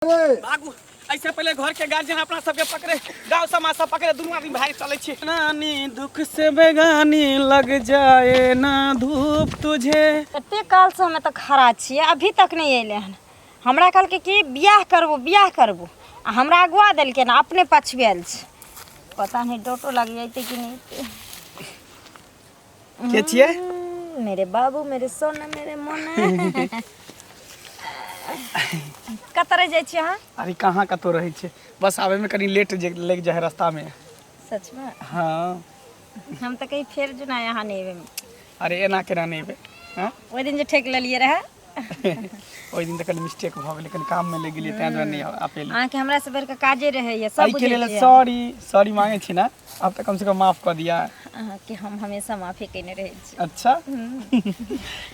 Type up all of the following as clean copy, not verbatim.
भागू ऐसे पहले घर के गार्जियन अपना सबके पकड़े, गांव समाज सब पकड़े, दुनू आदमी भाग चले छी। नानी दुख से बेगानी लग जाए ना धूप तुझे। कते काल से हम एतऽ खड़ा छियै, अभी तक नहि अयलै हन। हमरा कहलकै कि बियाह करबो बियाह करबो, आ हमरा अगुआ देलकै हन, अपने पछुआयल छै। पता नहि डोटो लागि जैतै कि नहि अयतै। के छियै? मेरे बाबू, मेरे सोना, मेरे मोना। कतऽ रहि जाइ छियै अहाँ? अरे कहाँ कतौ रहै छियै, बस आबैमे कनि लेट जे लागि जाइ है रास्तामे। सचमे? हँ। हम तऽ कहीं फेर जुना अहाँ नहि एबै। अरे एना केना नहि एबै? हँ, ओहि दिन जे ठकि लेलियै रहए। ओहि दिन तऽ कनि मिस्टेक भऽ गेलै, कनि काममे लागि गेलियै, ताहि दुआरे नहि आ पेलियै। अहाँके हमरा से बढ़िकऽ काजे रहैए सब। एहिके बुझै लेल छियै। सॉरी, सॉरी मांगै छी ने, आब तऽ कमसँ कम माफ कऽ दिअ। अहाँके हम हमेशा माफी कयने रहै छी। अच्छा,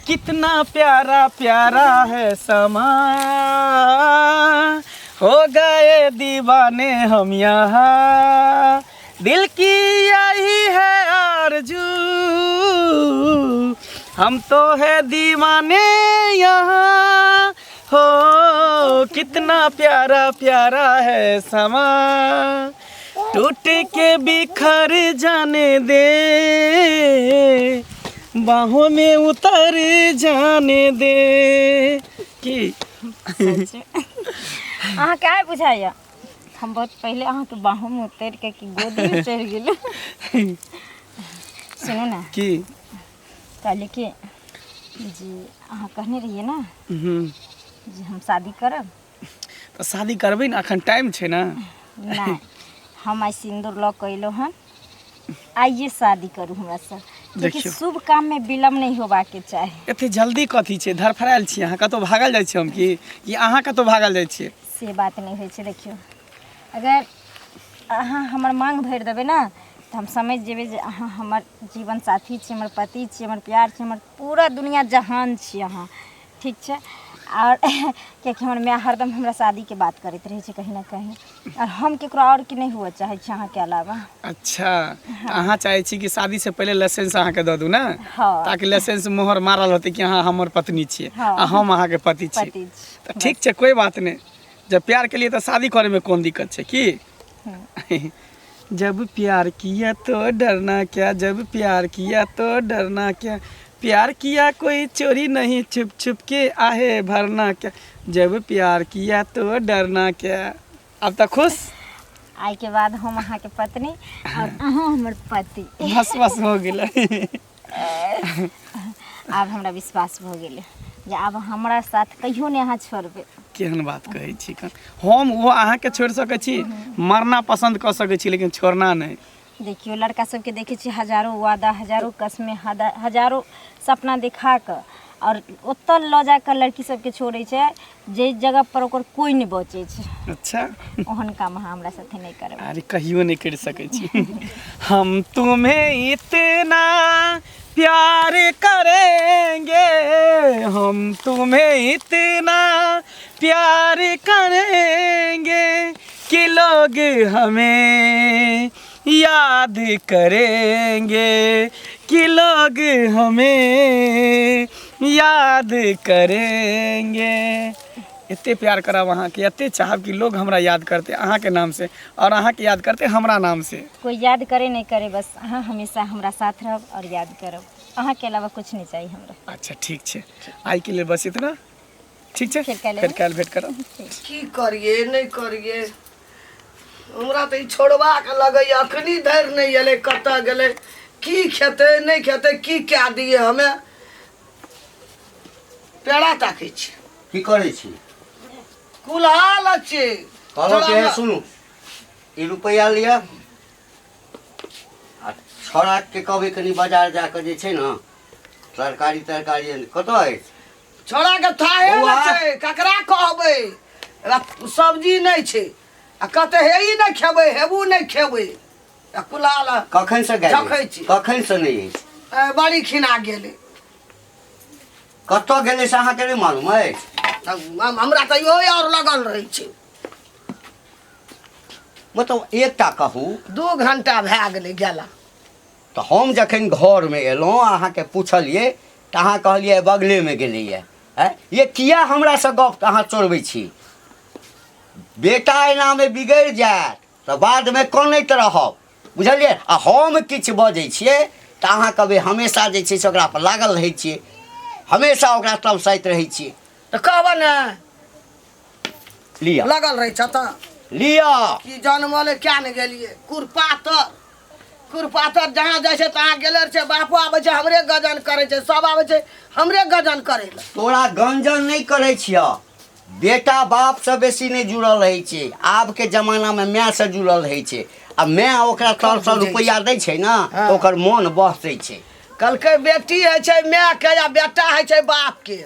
कितना प्यारा प्यारा है समा, हो गए दीवाने हम यहाँ, दिल की यही है आरज़ू, हम तो है दीवाने यहाँ। हो कितना प्यारा प्यारा है समा, टूट के बिखर जाने दे, बाहों में उतर जाने दे। की अहाँके आइ बुझाइए, हम बहुत पहिले अहाँके बाहोमे उतरि के कि गोदीमे चढ़ि गेलहुँ। सुनू ने। की? कहली कि जी अहाँ कहने रहियै ने जे हम शादी करब। तऽ शादी करबै ने, अखन टाइम छै ने। नहि, हम आइ सिन्दूर लऽ कऽ अयलहुँ हन, आइए शादी करू हमरासँ, लेकिन देखियौ। शुभ काममे विलम्ब नहि होबाके चाही। एते जल्दी कथी छै? धरफड़ायल छी अहाँ? कतहु भागल जाइ छी हम की कि अहाँ कतहु भागल जाइ छियै? से बात नहि होइ छै। देखियौ, अगर अहाँ हमर माँग भरि देबै ने तऽ हम समझि जेबै जे अहाँ हमर जीवन साथी छी, हमर पति छी, हमर प्यार छी, हमर पूरा दुनिया जहान छी अहाँ। ठीक छै? आओर कियाकि हमर माय हरदम हमरा शादीके बात करैत रहै छै कहीं ने कहीं, आओर हम ककरो आओरके नहि हुअ चाहै छी अहाँके अलावा। अच्छा, तऽ अहाँ चाहै छी कि शादीसँ पहिले लाइसेंस अहाँके दऽ दू ने? हँ। ताकि लाइसेंस मोहर मारल होतै कि अहाँ हमर पत्नी छियै। हँ। आ हम अहाँके पति छी। पति छी। तऽ ठीक छै, कोइ बात नहि। जब प्यार केलियै तऽ शादी करैमे कोन दिक्कत छै? की जब प्यार किया तो डरना क्या, जब प्यार किया तो डरना क्या, प्यार किया कोई चोरी नहीं, छुप छुप के आहे भरना क्या, जब प्यार किया तो डरना क्या। अब तऽ खुश? आइके बाद हम अहाँके पत्नी आओर अहाँ हमर पति। बस बस, हो गेलै। आब हमरा विश्वास भऽ गेलै जे आब हमरा साथ कहियो नहि अहाँ छोड़बै। केहन बात कहै छी कन? हम ओ अहाँके छोड़ि सकै छी, मरना पसन्द कऽ सकै छी, लेकिन छोड़ना नहि। देखियौ, लड़का सबके देखै छी हजारो वादा, हजारो कसमे, हजारो सपना देखा कऽ आओर ओतऽ लऽ जा कऽ लड़की सबके छोड़ै छै जे जगह पर ओकर कोइ नहि बचै छै। ओहन काम अहाँ हमरा साथे नहि करबै। अरे कहियो नहि करि सकै छी। हम तुम्हें इतना प्यार करेंगे, हम तुम्हें इतना प्यार करेंगे कि लोग हमें याद करेंगे, कि लोग हमें याद करेंगे। एते प्यार करब अहाँके, एते चाहब कि लोग हमरा याद करते अहाँके नाम से और अहाँके याद करते हमरा नाम से। कोई याद करे नहि करे, बस अहाँ हमेशा हमरा साथ रहब और याद करब। अहाँके अलावा कुछ नहि चाही हमरा। अच्छा ठीक छै, आइके लेल बस इतना ठीक छै। फेर काल्हि फेर काल्हि भेट करब। की करिए नहि करिए, हमरा तऽ ई छोड़बाक लगैए। अखनी धरि नहि एलै, कतऽ गेलै, की खेतै नहि खेतै, की कए दियै? हमे पेड़ा ताकै छी। की करै छी? कुल्हा छी। कहलहुँ कि हे सुनू, ई रुपैआ लिअ आ छौड़ाके कहबै कनि बाजार जा कऽ जे छै ने तरकारी तरकारी आनि। कतऽ अछि छोड़ाके थाहे बौआ। नहि छै, ककरा कहबै? सब्जी नहि छै आ कते हे ई नहि खेबै, हेबू नहि खेबै आ कुलाल कखन से गेल रखै छी। कखन से नहि अछि? ए, बड़ी खिना गेलै। कतऽ गेलै से अहाँके नहि मालूम अछि? तब हमरा तऽ इहो आओर लगल रहै छै। मतलब एकटा कहू। 2 घंटा भए गेलै गेला। तऽ हम जखन घरमे एलहुँ, अहाँके पुछलियै तऽ अहाँ कहलियै बगलेमे गेलैए। आँय ये, किया हमरासँ गप अहाँ चोरबै छी? बेटा एनामे बिगड़ि जायत तऽ बादमे कनैत रहब बुझलियै आ हम किछु बजै छियै तऽ अहाँ कहबै हमेशा जे छै से ओकरा पर लागल रहै छियै हमेशा ओकरा तमसाइत रहै छियै तऽ कहबह ने लिअ लगल रहै छ तऽ लिअ की जनमले क्या ने गेलियै कुरपातर कुरपातर जहाँ जाइ छै तहाँ गेले छै बापो आबै छै हमरे गजन करै छै सब आबै छै हमरे गजन करै लए तोरा गंजन नहि करै छियह बेटा बापसँ बेसी नहि जुड़ल रहै छै आबके जमानामे मायसँ जुड़ल रहै छै आ माय ओकरा तरसँ रुपैआ दै छै ने तऽ ओकर मोन बहसै छै कहलकै बेटी होइ छै मायके आ बेटा होइ छै बापके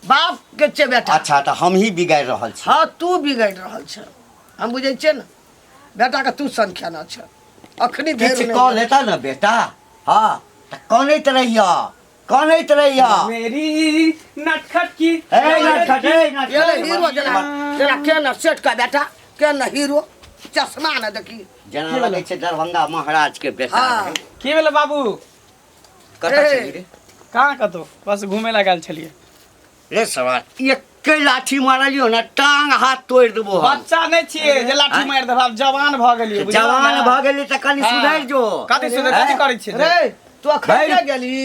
बापके छै बेटा अच्छा तऽ हमही बिगाड़ि रहल छी हँ तू बिगड़ि रहल छ हम बुझै छियै ने बेटाके तू संख्या छ अखनी धरि किछु नहि कऽ लेता ने बेटा हँ तऽ कनैत रहियह कनैत रहियह मेरी नटखट की ए नटखट ए नटखट ये हीरो जेना जेना के न सेट का बेटा के न हीरो चश्मा न देखी जेना लगै छै दरभंगा महाराज के बेटा हाँ। रहै। की भेलै बाबू कतऽ ए। छली रे कहाँ कतौ बस घूमे लए गेल छलियै रे सवाल एके लाठी मारलियो ने टांग हाथ तोड़ि देबो हम बच्चा नहि छियै जे लाठी मारि देब आब जवान भऽ गेलियै बुझलियै जवान ने? भऽ गेली तऽ कनि हाँ। सुधरि जो कथी सुधरि कथी करै छियै रे तू अखन भाइ। के गेली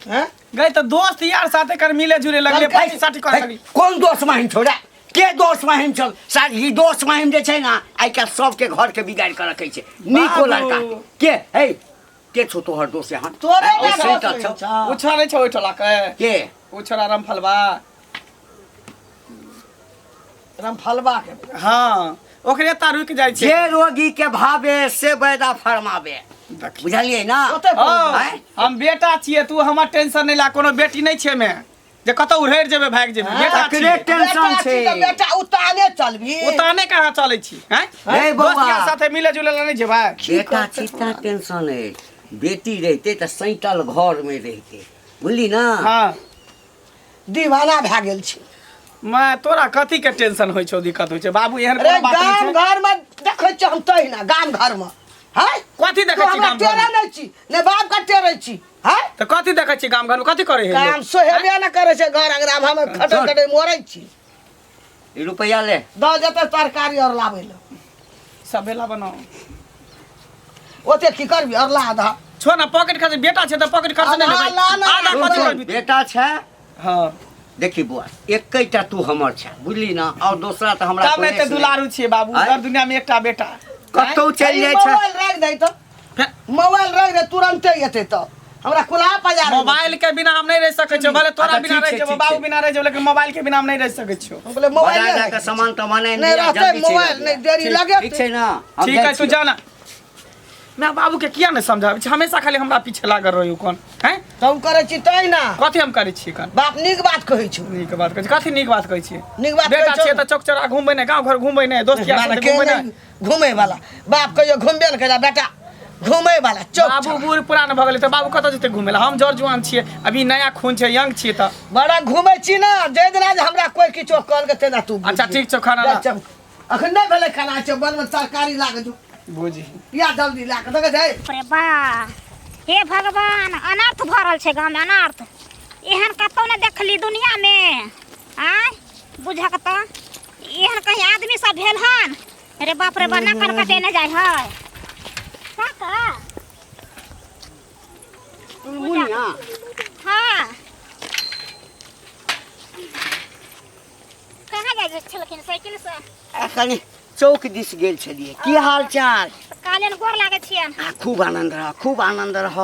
हैं गई तऽ दोस्त यार साथे कर मिले जुले लगले पार्टी साटी करे लगली कोन दोस्त महिम छौ रे के दोस्त महिम छौ सार ई दोस्त महिम जे छै ने आइ काल्हि सबके घर के बिगाड़ि कऽ रखै छै नीको बाबू। लड़का के हे के छौ तोहर दोस्त यहाँ तोरे ओ ना सेंटर दोस्त छौ छौ। ओ छोरा नहि छौ ओहि टोला के के ओ छोरा रामफलबा रामफलबा के हाँ ओकरे ता रुकि जाइ छै जे रोगी के भावे से वैदा फरमावे देखी। बुझलियै ना ओतै हँ, आँय? हम बेटा छियै तू हमर टेंशन नहि ला कोनो बेटी नहि छियै मे जे कतौ उड़ैर जेबै भागि जेबै बेटा तकरे छियै टेंशन बेटा छै छी तऽ बेटा उताने चलबी उताने कहाँ चलै छी हैं रे बौआ। दोस्त यार साथे मिले जुले ला नहि जेबै बेटा छी टेंशन अछि बेटी रहिते तऽ सैतल घरमे रहिते बुझली ना हाँ दीवाना भए गेल छी मैं तोरा कथी के टेंशन होइ छौ दिक्कत होइ छै बाबू एहन अरे कोनो बात गाम नहि छै घर में देखै छियै हम तहिना गाम घर में हैं कथी देखै तू छी हमरा गाम घरमे? टेरे नहि छी ने बाप के टेरे छी हैं तऽ कथी देखै छी गाम घरमे कथी करै है काम सोहेबे ने करै छै घर अंगना मे हम खटै खटै मरै छी ई रुपैआ ले दऽ जेतै तरकारी आओर लाबै लए सबेला बनाओ ओते की करबी आओर ला दह छो ना पॉकेट खर्च बेटा छै तऽ पॉकेट खर्च नहि आधा लेबै ला ना। आधा कथी करबी तू? बेटा छै हाँ देखी बौआ एकेटा तू हमर छै बुझली ना और दोसरा तऽ हमरा तब कोई एते नहि। दुलारू छियै बाबू आँय? दर दुनिया में एकटा बेटा कतौ चलि जाइ छै मोबाइल राखि दै तऽ मोबाइल राखि दे तुरन्ते एतै तऽ हमरा कुल्हा पजार मोबाइल के बिना हम नहीं रह सकै छियो भले तोरा अच्छा, बिना ठीक रह छै, जेबो ठीक बाबू छै। बिना रह जेबो लेकिन मोबाइल के बिना हम नहीं रह सकै छियो हम कहलियै मोबाइल बाजार जाके सामान तमान आनि नहि लिअ, रहतै जल्दी चलि मोबाइल आबिअ। नहि देरी लगे ठीक छै ना हम ठीक जाइ है तू छियौ। जाना मैं बाबू के किया नहीं समझाबै छी हमेशा खाली हमरा पीछे लागल रहियो कोन हैं हम करै छी तै ना कथी हम करै छियै कन बाप नीक बात कहै छौ नीक बात कहै छी कथी नीक बात कहै छियै नीक बात बेटा कहै छौ छियै तऽ चौक चौरा घुमबै नहि गाँव घर घुमबै नहि दोस्त यार बाप साथे के घुमबै नहि नहि घूमै वाला बाप कहियो घुमबे ने करै बेटा घूमै वाला चौक बाबू चौरा। बूढ़ पुरान भऽ गेलै तऽ बाबू कतऽ जेतै घुमै लए हम जर जुआन छियै अभी नया खून छै यंग छियै तऽ बड़ा घूमै छी ना जे दिना जे हमरा कोई किछो कहलकै तेना तू अच्छा, ठीक छौ, खाना ला। अखन नहि भेलै खाना छै बनबै तरकारी लागै छौ बुझी या जल्दी लए कऽ देखै छै रे बा हे भगवान अनर्थ भऽ रहल छै गाँवमे अनर्थ एहन कतहु नहि देखली दुनियामे आँय बुझक तऽ एहन कहीं आदमी सब भेल हन अरे बाप रे बा नाकन कटेने जाइ है काका मुनिया हाँ कहाँ जाइ छलखिन साइकिल से आ कनि चौक दिस गेल छलियै की हाल चाल काल्हि गोर लागै छियनि आ खूब आनन्द रह खूब आनन्द रह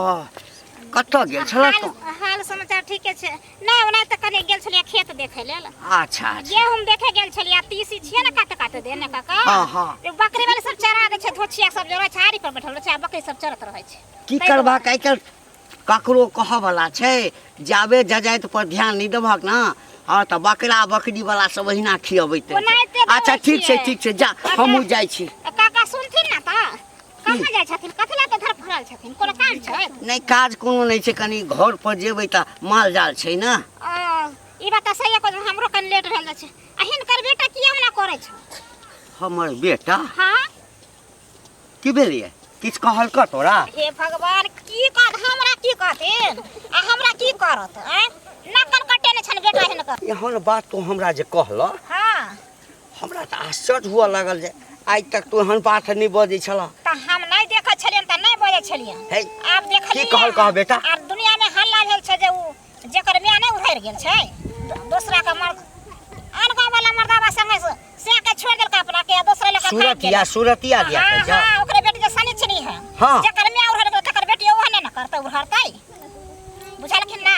कतऽ गेल छल हाल हाल समाचार ठीके छै नहि ओना तऽ कनि गेल छलियै खेत देखै लेल अच्छा अच्छा गेहूँ देखे गेल छलियै तीसी छियै ने काट काट दे ने काका हाँ, हाँ। बकरी वाले सब चरा दै छै धोछिया सब जो रहै छै आरी पर बैठल रहै छै आ बकरी सब चरत रहै छै की करबाक आइ काल्हि ककरो कहऽवला छै जाबे जजाति पर ध्यान नहि देबहक ने हँ तऽ बकरा बकरी वाला सब ओहिना खियबैत रहै छै। ओनाहिते दबै अच्छा ठीक छै छियै। ठीक छै जा हमहूँ जाइ छी काका सुनथिन ने तऽ कहाँ जाइ छथिन कथी लए तऽ धरफड़ल छथिन कोनो काम छै नहि काज कोनो नहि छै कनि घर पर जेबै तऽ माल जाल छै ने ओ, ई बात तऽ सही कहलहुँ हमरो कनि लेट भेल जाइ छै आ हिनकर बेटा किया ओना करै छै हमर बेटा हाँ की भेलियै किछु कहलकऽ तोरा हे भगवान की कहत हमरा की कहथिन आ हमरा की करत आँय नक्कन कटेने छनि बेटा हिनकर एहन बात तू हमरा जे कहलह हाँ हमरा तऽ आश्चर्य हुअ लागल जे आइ तक तू एहन बात नहि बजै छलह। तऽ हम नहि देखै छलियनि तऽ नहि बजै छलियनि। हे, आब देखलियै। की कहलकह बेटा? आर दुनिया में हल्ला भेल छै जे उ जेकर माय नहि उधरि गेल छै दोसरा के मर्द आन गाँव वाला मर्दाबा संगे से के छोड़ देलका अपना के आ दोसरा लऽ के भागि सुरतिया गेलै। सुरतिया दिया हाँ, कहै छह? हाँ, ओकरे बेटी जे शनिचरी है। हाँ। जेकर माय उधरि गेल तकर बेटी ओहो नहि ने करतै उधरतै। बुझलखिन ना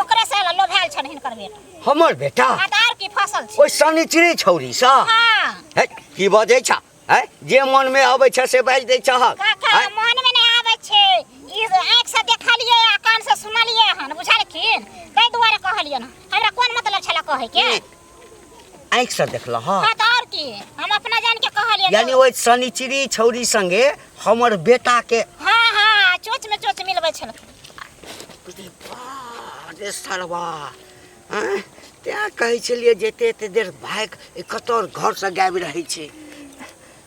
ओकरे से लोभायल छनि हिनकर बेटा। हमर बेटा? हाँ तऽ आर की फसल छै। ओहि शनिचरी छौरी सँ? हाँ। हे, की बजै छह? हैं? जे मन में अबै छै से बाजि दै छहक। काका हैं? मन में नहि आबै छै, ई आँखि से देखलियै आ कान से सुनलियै हन, बुझलखिन? ताहि दुआरे कहलियन। हमरा कोन मतलब छलै कहै के? आँखि से देखलह? हाँ तऽ और की, हम अपना जान के कहलियन। यानी ओहि शनिचरी छौरी संगे हमर बेटा के? हाँ हाँ, चोच में चोच मिलबै छलखिन। अरे बा रे सरवा, आँय? तेँ कहै छलियै जे एते एते देर भागि कतऽ घरसँ गाबि रहै छै।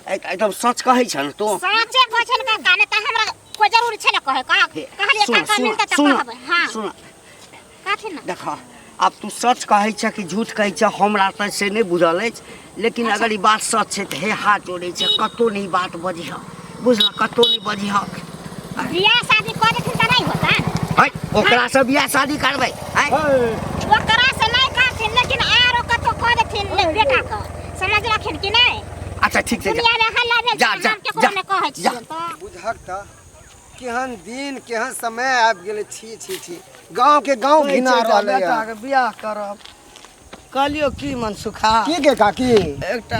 एकदम सच कहै छ ने तू? साचे कहै छै ने काका, नहि तऽ हमरा कोइ जरूरी छै ने कहै का? कहलियै सुन, काका सुन, मिलतै तऽ सुन, कहबै। हाँ। सुन। कथी ने? देख, आब तू सच कहै छ कि झूठ कहै छ हमरा तऽ से नहि बुझल अछि, लेकिन अगर ई बात सच छै तऽ हे हाथ जोड़ै छै, कतहु नहि ई बात बजिह, बुझल? कतहु नहि बजिह। बियाह शादी कऽ देथिन तऽ नहि होतनि? है, ओकरासँ बियाह शादी करबै? है? ओकरा से नहि करथिन, लेकिन आरो कतहु कऽ देथिन बेटा के, समझलखिन कि नहि? अच्छा ठीक छै, जा। दुनिया में हल्ला भेल जा, छै, जा, हम केकरो जा, नहि कहै जा। छियनि तऽ। बुझहक तऽ केहन दिन केहन समय आबि गेलै। छी छी छी, गाँव के गाँव घिना रहलै। बेटा के बियाह करब कहलियो की मनसुखा? की के काकी? एकटा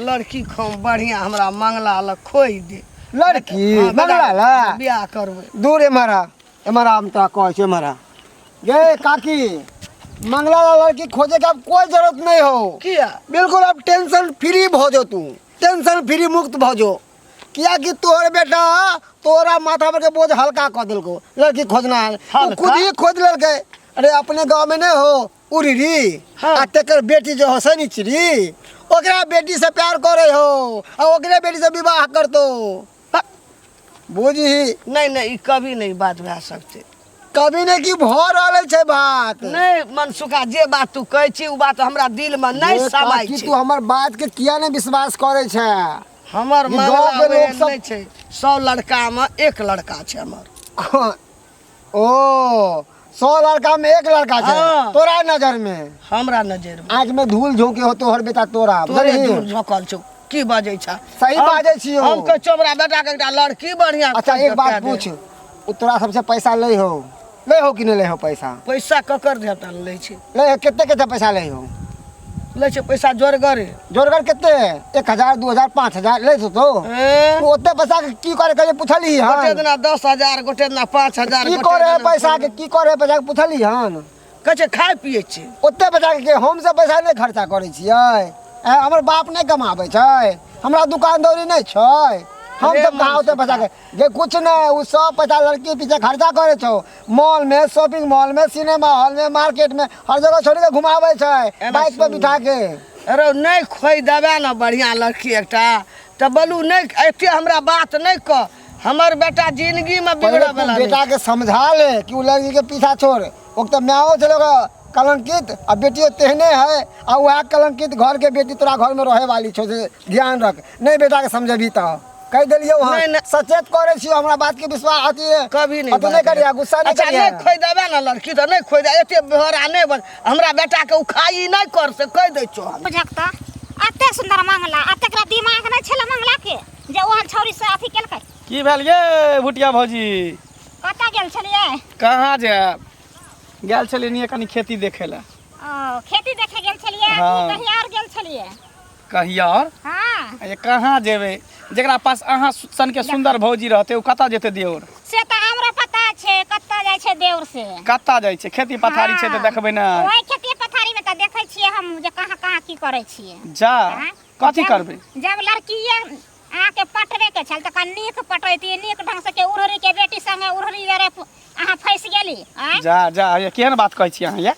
लड़की खम बढ़िया हमरा मंगला लग खोइ दे। लड़की? हाँ, बेटा मंगला ला बियाह करबै। दूर एम्हर आ, एम्हर आ, हम तोरा कहै छियौ, एम्हर आ। गे काकी, मंगला ला लड़की खोजे के अब कोई जरूरत नहीं हो। किया? बिल्कुल अब टेंशन फ्री भऽ जो, तू टेंशन फ्री मुक्त भऽ जो, कियाकि तोहर बेटा तोरा माथा पर के बोझ हल्का कऽ देलको। लड़की खोजना है तू हल्का? खुद ही खोज लेलकै। अरे अपने गाँव में नहीं हो उड़ीरी? हाँ। आ तेकर बेटी जो हो शनिचरी, ओकरा बेटी से प्यार करे हो आ ओकरे बेटी से विवाह करतो, बुझही। नहीं नहीं, ई कभी नहीं बात भए सकते। कभी नहीं की भऽ रहल छै बात? नहीं मनसुखा, जे बात तू कहै छी ओ बात हमरा दिल में नहीं ये समाय काकी, छै। तू हमर बात के किया नहीं विश्वास करे छै? हमर ई मंगला गाँव के लोग ओहन सब- नहीं छै, 100 लड़का में एक लड़का छै हमर। ओ 100 लड़का में एक लड़का छै? हाँ। तोरा नजर में? हमरा नजर में। आँख में धूल झोंके हो तोहर बेटा तोरा। तोरे बुझलही? दूर झोंकल छौ, की बजै छ? सही बाजै छियौ। हम कहै छियौ हमरा बेटा के एकटा लड़की बढ़िया अच्छा खोजि एक के बात दे। पूछ, उ तोरा सबसे पैसा लै हो, लै हो कि नहीं लै हो पैसा? पैसा ककर देता लै छै? लै हो, कते कते पैसा लै हो? लै छै पैसा जोरगरे। जोरगर कते? 1000, 2000, 5000 लै छौ तो? ए, तू ओते पैसा के की करे कहियो पूछली गोटे हन? दिना 10,000, गोटे दिना 5,000। की गोटे करे दिना पैसा के? की करे पैसा के पूछली हन? कहै छै खाइ पियै छै। ओते पैसा के हम सब पैसा नहि खर्चा करै छियै? ए, हमर बाप नहि कमाबै छै? हमरा दुकान दौरी नहि छै? हम अरे सब कहाँ ओते पैसा के जे कुछ नहि, ओ सब पैसा लड़की पीछे खर्चा करै छौ, मॉल में, शॉपिंग मॉल में, सिनेमा हॉल में, मार्केट में, हर जगह छोड़ के घुमाबै छै एना बाइक पर सुन। बिठा के। अरे नहि खोइ देबै ने बढ़िआँ लड़की एकटा तऽ बोलू नहि, एते हमरा बात नहि कह, हमर बेटा जिंदगीमे पहिले बिगड़ऽ तू वाला नहि। बेटा के समझा ले कि उ लड़की के पीछा छोड़। ओ तऽ मायो छलै ओकर कलंकित आ बेटियो तेहने है, आ वएह कलंकित घर के बेटी तोरा घर में रहे वाली छौ, से ध्यान रख। नहीं बेटा के समझेबी तऽ कहि देलियौ हन। नहीं, नहीं। सचेत करै छियौ, हमरा बात के विश्वास अथी कभी नहीं अथी नहीं बात करिया, गुस्सा नहीं अच्छा करिया। नहीं खोइ देबै ने लड़की तऽ नहीं खोइ दे, एते बेहरा नहीं बन, हमरा बेटा के उखाई नहीं कर से कहि दै छौ हम। बुझक तऽ एते सुंदर मंगला, एते एकरा दिमाग नहि छलै मंगला के जे ओहन छौरी से अथी केलकै। की भेल ये भुटिया भौजी? कतऽ गेल छलियै? कहाँ जायब, गेल छलियै कनि खेती देखै लए। ओ खेती देखे गेल छलियै? हाँ। कि कहीं और गेल छलियै? कहीं और? हाँ। ये कहाँ जेबै, जकरा पास अहाँ सन के सुंदर भौजी रहतै ओ कतऽ जेतै देउर? से तऽ हमरा पता छै कतऽ जाइ छै देउर से। कतऽ जाइ छै? खेती पथारी छै तऽ हाँ। देखबै ने। ओहि खेती पथारी में तऽ देखै छियै हम जे कहाँ कहाँ की करै छियै। जा हाँ? कथी जब- करबै? जब लड़कीए अहाँके पटबे के छल तऽ कनि नीक पटैती, नीक ढंग से के उड़हरी के बेटी संगे उड़हरी रे अहाँ फंसि गेली आँय? जा जा, ये केहन बात कहै छी अहाँ ये?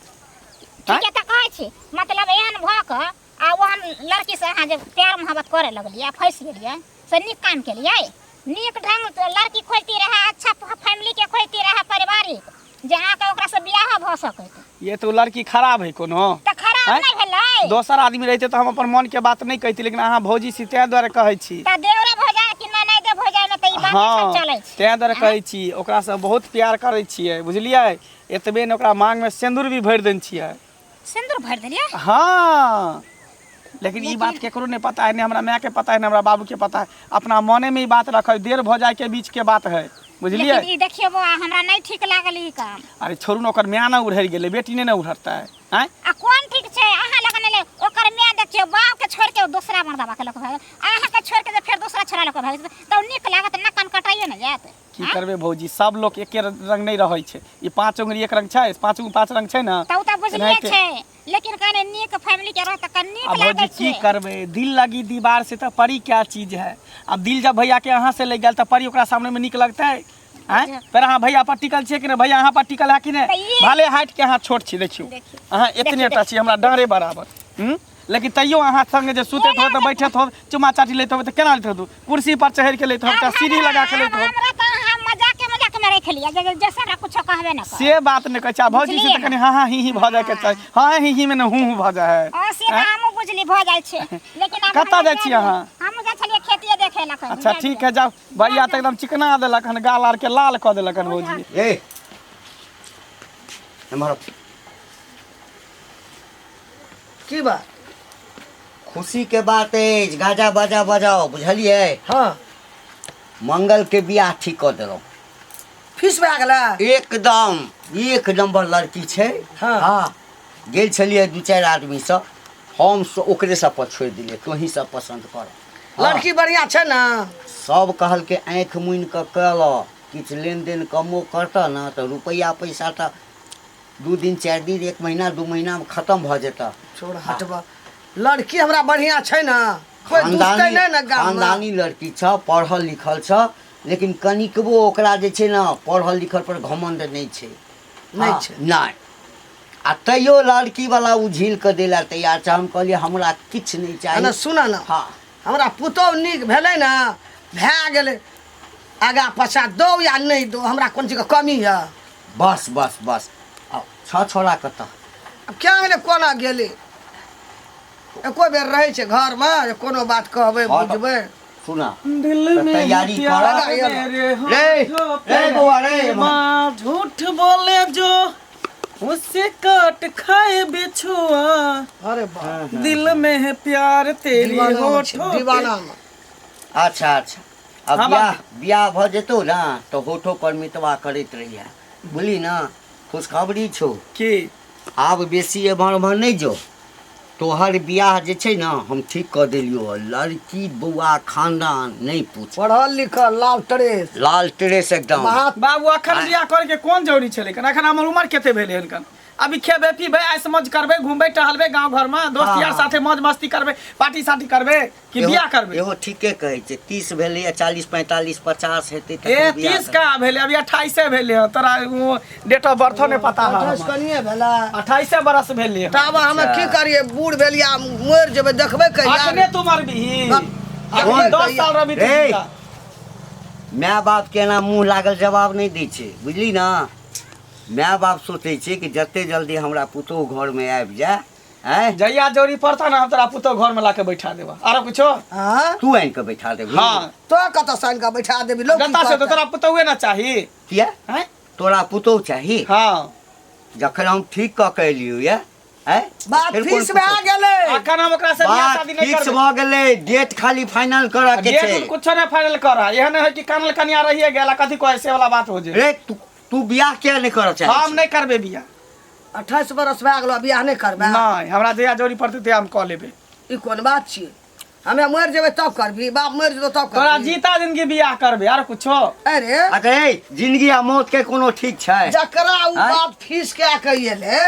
ठीके तऽ कहै छी, मतलब एहन भऽ कऽ आ ओहन लड़की से अहाँ जे प्यार मोहब्बत करे लगलियै आ फंसि गेलियै से नीक काम केलियै? नीक ढंग से लड़की खोजती रहए, अच्छा फैमिली के खोजती रहए, पारिवारिक, जे अहाँके ओकरा से बियाह भऽ सकैत। ये तो लड़की खराब है कोनो? तऽ खराब आब आँय? नहि भेलै दोसर आदमी रहिते तऽ हम अपन मनके बात नहि कहिती लेकिन अहाँ भौजी छी ताहि दुआरे कहै छी तऽ देवरे भऽ जाय कि ननैदे भऽ जाय ने तऽ ई बात हँ सब चलै छै ताहि दुआरे कहै छी ओकरासँ बहुत प्यार करै छियै बुझलियै एतबे ने ओकरा माँगमे सिन्दूर भी भरि देने छियै सिन्दूर भरि देलियै हाँ लेकिन ई बात केकरो नहीं पता है नहीं हमरा माय के पता है नहीं हमरा बाबू के पता है अपना मने में ई बात रखे देर भऽ जाय के बीच के बात है बुझलियै लेकिन ई देखियौ बौआ हमरा नहि ठीक लागल ई काम अरे छोड़ू ने ओकर माय ने उड़हरि गेलै बेटी नहि ने उड़हरतै आँय आ कोन ठीक छै अहाँ लग नहि ले ओकर माय देखियौ बाप के छोड़ के दोसरा मर्दाबा के लऽ के भागल अहाँ के छोड़ के जे फेर दोसरा छोड़ा लऽ के भागल तऽ नीक लागत ना कान कटाइए ने जायत की करबै भौजी सब लोक एके रंग नहि रहै छै ई पाँच उंगली एक रंग छै पाँच उंगली पाँच रंग छै ने तऽ ओ तऽ बुझलिए एनाहिते। छै लेकिन कने नीक फैमिली के रहत तऽ कने नीक आ भौजी लागै की छै करबै दिल लगी दीवार से तऽ परी क्या चीज है अब दिल जब भैया के अहाँ से लग गेल तऽ परी ओकरा सामने में नीक लगतै आँय फेर अहाँ भैया पर टिकल छियै कि नहि भैया अहाँ पर टिकल है कि नहि तऽ ई- भले हाइट के अहाँ छोट छी देखियौ देखियौ। अहाँ एतने टा छी हमरा डाँरे बराबर हूँ लेकिन तैयो अहाँ संगे जे सुतैत हो तऽ बैठत हो चुमा चाटी लैत होबै तऽ केना लैत होतू कुर्सी पर चढ़ि के लैत हो तऽ सीढ़ी लगा के लैत हो हमरा तऽ अहाँ मजाके मजाकमे राखि लिअ जे जैसे हमरा कुछो कहबे न कर से बात नहि कहै छै आ भौजी से तऽ कनि हाँ हाँ ही ही भऽ जायके चाही हाँ ही ही मे ने हूँ हूँ भऽ जाइ है हँ से तऽ हमहूँ बुझली भऽ जाइ छै लेकिन आब कतऽ हमरा जाइ छी अहाँ? हमहूँ जाइ छलियै खेतिए देखै लए कहीं। अच्छा ठीक है जाओ भैया तऽ एकदम चिकना देलक हन गाल आर के लाल कऽ देलक हन भौजी ए एम्हर आउ। की बात खुशी के बात अछि गाजा बाजा बजाओ बुझलियै हँ मंगल के बियाह ठीक कऽ देलहुँ फीस भए गेलै एकदम एक नम्बर लड़की छै हाँ। हाँ गेल छलियै दू चारि आदमीसँ हम ओकरे सब पर छोड़ि देलियै तोही सब पसन्द कर हाँ। लड़की बढ़िआँ छै ने सब कहलकै आँखि मुनि कऽ कऽ किछु लेनदेन कमो करतऽ ने तऽ रुपैआ पैसा तऽ दू दिन चारि दिन एक महीना दू महीनामे खतम भऽ जेतऽ छोड़ हटबऽ लड़की हमरा बढ़िआँ छै ने कोइ दुसतै खानदानी नहि ने गाममे खानदानी लड़की छ पढ़ल लिखल छ लेकिन कनिकबो ओकरा जे छै ने पढ़ल लिखल पर घमण्ड नहि छै नहि हँ, छै। नहि आ तैयो लड़कीवला ओ झील कऽ दै लए तैयार छै हम कहलियै हमरा किछु नहि ने चाही सुन ने हँ हमरा पुतोहु नीक भेलै ने भए गेलै आगाँ पाछाँ दौ या नहि दौ हमरा कोन चीजके कमी यऽ बस बस बस आ छह छोड़ा कतऽ आब क्या गेलै कोना गेलै एको बेर रहै छै घरमे जे कोनो बात कहबै हँ तऽ- बुझबै सुना दिल तऽ में तैयारी प्यार कर। मेरे रे, होठों पे रे बौआ, रे। माँ झूठ बोले जो उससे काट खाए बिछुआ अरे बाप दिल में है प्यार तेरी दीवाना मे छै, होठों पे। दीवाना मे अच्छा अच्छा अब हाँ, बियाह बियाह भऽ जेतौ ने तऽ होठो पर मितवा करैत रहिहे बुझली ने खुशखबरी छौ की आब बेसी एम्हर ओम्हर नहि जो तोहर बियाह जे छै ने हम ठीक कऽ देलियौ हँ लड़की बौआ खानदान नहि पूछ पढ़ल लिखल लाल ड्रेस लाल ड्रेस एकदम महात बाबू अखन बियाह करे के कोन जरूरी छलै अखन हमर उमर कते भेलै हन अभी खेबै पीबै ऐस मौज करबै घूमबै टहलबै गाँव घर में दोस्त यार साथे मौज मस्ती करबै पार्टी सार्टी करबै कि एहो- बियाह करबै एहो ठीके कहै छै 30 भेलैए 40 45 50 हेतै ए तखन बियाह 30 का भेलै अभी 28 भेलै हँ तोरा ओ डेट ऑफ बर्थो नहि पता है अट्ठाइस कनिए भेलै 28 बरस भेलै हँ तब हमे की करिए बूढ़ भेलियै आब मरि जेबै देखबै कहिया अखने तू मरबिही अखने कोन? 10 साल रहबी तू रे। जिंदा। माय बाप के एना मुँह लागल जवाब नहि दै छै बुझली ने माय बाप सोचै छै कि जते जल्दी हमरा पुतोहु घरमे आबि जाय आँय जहिया जरूरी पड़ता ना हम तोरा पुतोह घर में लाके बैठा देबा आरो कुछो हाँ तू आनि कऽ बैठा देबही हाँ तो कतऽ सान कऽ बैठा देबी लोग की गलता से तो कहतै? तोरा पुतोहे ना चाही किया हैं तोरा पुतोहु चाही हाँ जखन हम ठीक कऽ के एलियौ ये आँय बात फेर कोन फीस भए पुतोहु? गेलै अखन हम ओकरा से बियाह बात शादी नहीं फिक्स करबै भऽ गेलै डेट खाली फाइनल करऽ के डेट छै उट कुछो नहीं फाइनल कर एहन है कि कानल कनिया रहिए गेला कथी कहै से वाला बात हो जे रे तू तू बियाह किया नहि करऽ चाहै हम छी? नहीं करबै बियाह 28 बरस भए गेलो बियाह नहि करबै नहीं हमरा जहिया जरूरी पड़तै तहिया हम कऽ लेबै ई कोन बात छियै हमे मरि जेबै तब करबी बाप मरि जेतौ तब तोरा करबी जीता जिंदगी बियाह करबै आर कुछो अरे अरे जिंदगी आ मौत के कोनो ठीक छै जकरा उ आँय? बाप फीस कए के एलै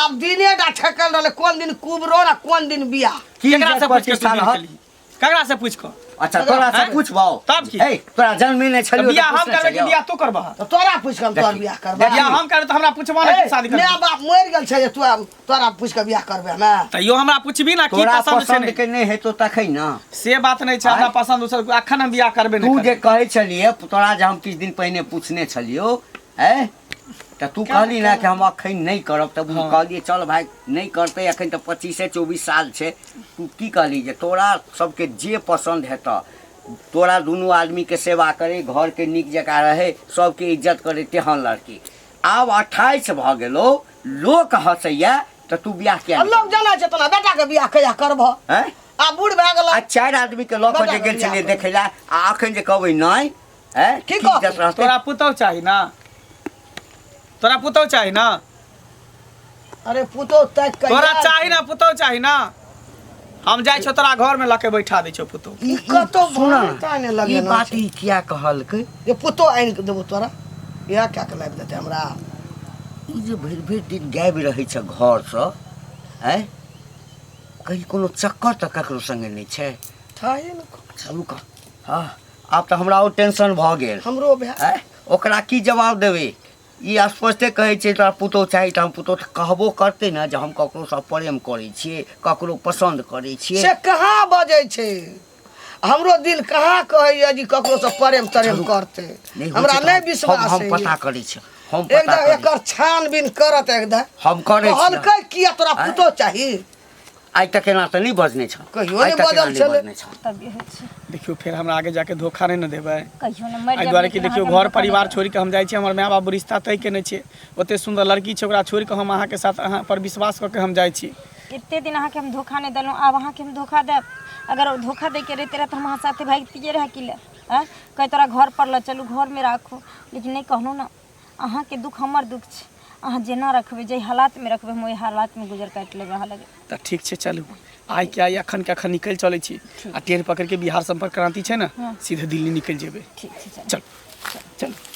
आब दिने टा ठेकल रहलै कोन दिन कुबरो आ कोन दिन बियाह की केकरा से इज्जत पूछ के तू प्रतिष्ठा बियाह रहत? केलही? ककरा से पूछ कऽ अच्छा तोरा से आँय? पूछबौ तब की? ए तोरा जन्मे नहि छलियौ बियाह हम करबै कि बियाह तू करबह तऽ तोरा पूछि कऽ हम तोहर देखी, बियाह करबै बियाह हम करबै तऽ हमरा पूछबह ने कि शादी माय करबै बाप मरि गेल छै जे तू आब तोरा पूछि कऽ बियाह करबै हमे तैयो हमरा पूछबी ना की तोरा पसंद छै पसंद नहि के नहि हेतौ तखन ने से बात नहि छै हमरा पसंद उसंद अखन हम बियाह करबै तू नहि जे करबै। कहै छलियै तोरा जे हम किछु दिन पहिने पूछने छलियौ ऐ तऽ तू कहली ने कि हम अखन नहि करब, तब हम कहलियै चल भाइ नहि करतै अखन, तऽ 25-24 साल छै। तू की कहली जे तोरा सबके जे पसन्द हेतऽ, तोरा दुनू आदमीके सेवा करे, घरके नीक जकाँ रहै, सबके इज्जत करे, तेहन लड़की। आब 28 भऽ गेलो, लोक हँसैया, तऽ तू बियाह किया लोक जानै छै तोरा बेटाके बियाह कहिया करबह? आँय? आ बूढ़ भए गेल। आ 4 आदमीके लऽ कऽ जे गेल छलियै देखै लए, आ अखन जे कहबै नहि, आँय? की कहबै? इज्जत रहतै? तोरा पुतहु चाही ना? तोरा पुतहु चाही ना? अरे पुतोह ताकि कऽ तोरा यार। चाही ना पुतहु चाही ना? हम जाइ छौ तोरा घर में लके बैठा दै छौ पुतहु। ई कतौ सुन भारी ताने ई लगेना बात छै। ई किया कहलकै जे पुतोह आनि कऽ देबो तोरा, इएह कए कऽ लाबि देतै हमरा। ई जे भरि भरि दिन गायब रहै छै घरसँ, आँय, कहीं कोनो चक्कर तऽ ककरो संगे नहि छै? थाहे ने। चलू कऽ, हँ, आब तऽ हमरा आओर टेंशन भऽ गेल। हमरो भए। आँय, ओकरा की जवाब देबै? ई स्पष्टे कहै छै तोरा पुतोह चाही, तऽ हम पुतोह तऽ कहबो करतै ने जे हम ककरोसँ प्रेम करै छियै, ककरो पसन्द करै छियै। से कहाँ बजै छै? हमरो दिल कहाँ कहैया जे ककरोसँ प्रेम तरेम चलू। करतै। नहि होइ हमरा छै तऽ नहि हम- विश्वास हम होइए। पता करै छी, हम पता एकदम करै छी। एकर छानबीन करत एकदम। हम करै छी। कहलकै किया तोरा आँय? पुतोह चाही? आइ तक एना तऽ नहि बजने छल। कहियो आइ नहि तक एना बजल नहि छलै। बजने छल। तब होइ छै। देखियौ, फेर हमरा आगे जाके धोखा नहि ने देबै। कहियो ने मरि एहि जायब, दुआरे कि लेकिन देखियौ, अहाँके हम घर धोखा परिवार नहि छोड़ि कऽ हम जाइ छी, हमर माय बाप रिश्ता तय केने छै, ओते सुन्दर लड़की छै, ओकरा छोड़ि कऽ हम अहाँके साथ, अहाँ पर विश्वास कऽ के हम जाइ छी। देब। एते दिन अहाँके हम धोखा नहि देलहुँ, आब अहाँके हम धोखा देब? अगर ओ धोखा दैके रहिते रहए तऽ हम अहाँ साथे भागितियै रहए कि लए? आँय, कहै तोरा घर पर लऽ चलू, घरमे राखू, लेकिन नहि कहलहुँ ने। अहाँके दुख हमर दुख छै। अहाँ जेना रखबै, जाहि हालातमे रखबै, हम ओहि हालातमे गुजर काटि लेबै अहाँ लग। तऽ ठीक छै, चलू, आइ के आइ, अखन के अखन निकलि चलै छी आ ट्रेन पकड़ि के बिहार सम्पर्क क्रांति छै ने, सीधे दिल्ली निकलि जेबै। ठीक छै, चलू। चल चल।